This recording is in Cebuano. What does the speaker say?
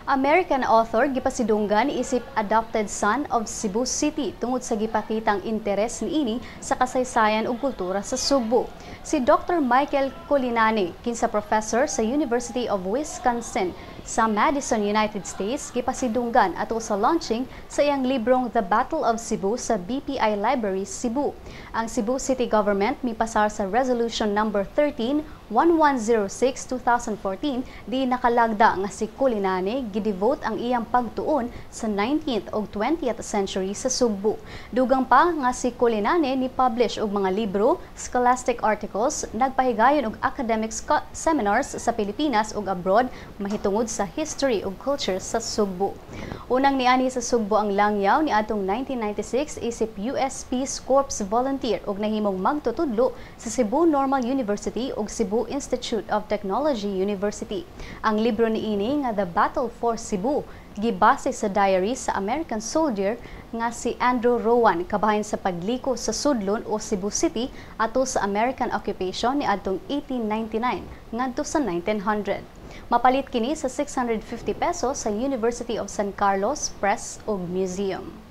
American author gipasidunggan isip adopted son of Cebu City tungod sa gipakitang interes niini sa kasaysayan ug kultura sa Sugbo. Si Dr. Michael Colinani, kinsa professor sa University of Wisconsin sa Madison, United States, gipasidunggan ato sa launching sa iyang librong The Battle of Cebu sa BPI Library, Cebu. Ang Cebu City Government mipasar sa Resolution Number 13 1106-2014 di nakalagda nga si Colinani gidevote ang iyang pagtuon sa 19th ug 20th century sa Sugbo. Dugang pa nga si Colinani ni publish og mga libro, scholastic articles, nagpahigayon og academic seminars sa Pilipinas ug abroad mahitungod sa history ug culture sa Sugbo. Unang niani sa Sugbo ang langyaw ni adtong 1996 isip US Peace Corps volunteer ug nahimong magtutudlo sa Cebu Normal University ug Cebu Institute of Technology University. Ang libro niini nga The Battle for Cebu gibase sa diary sa American soldier nga si Andrew Rowan kabahin sa pagliko sa Sudlon o Cebu City ato sa American occupation niadtong 1899 ngadto sa 1900. Mapalit kini sa 650 pesos sa University of San Carlos Press ug Museum.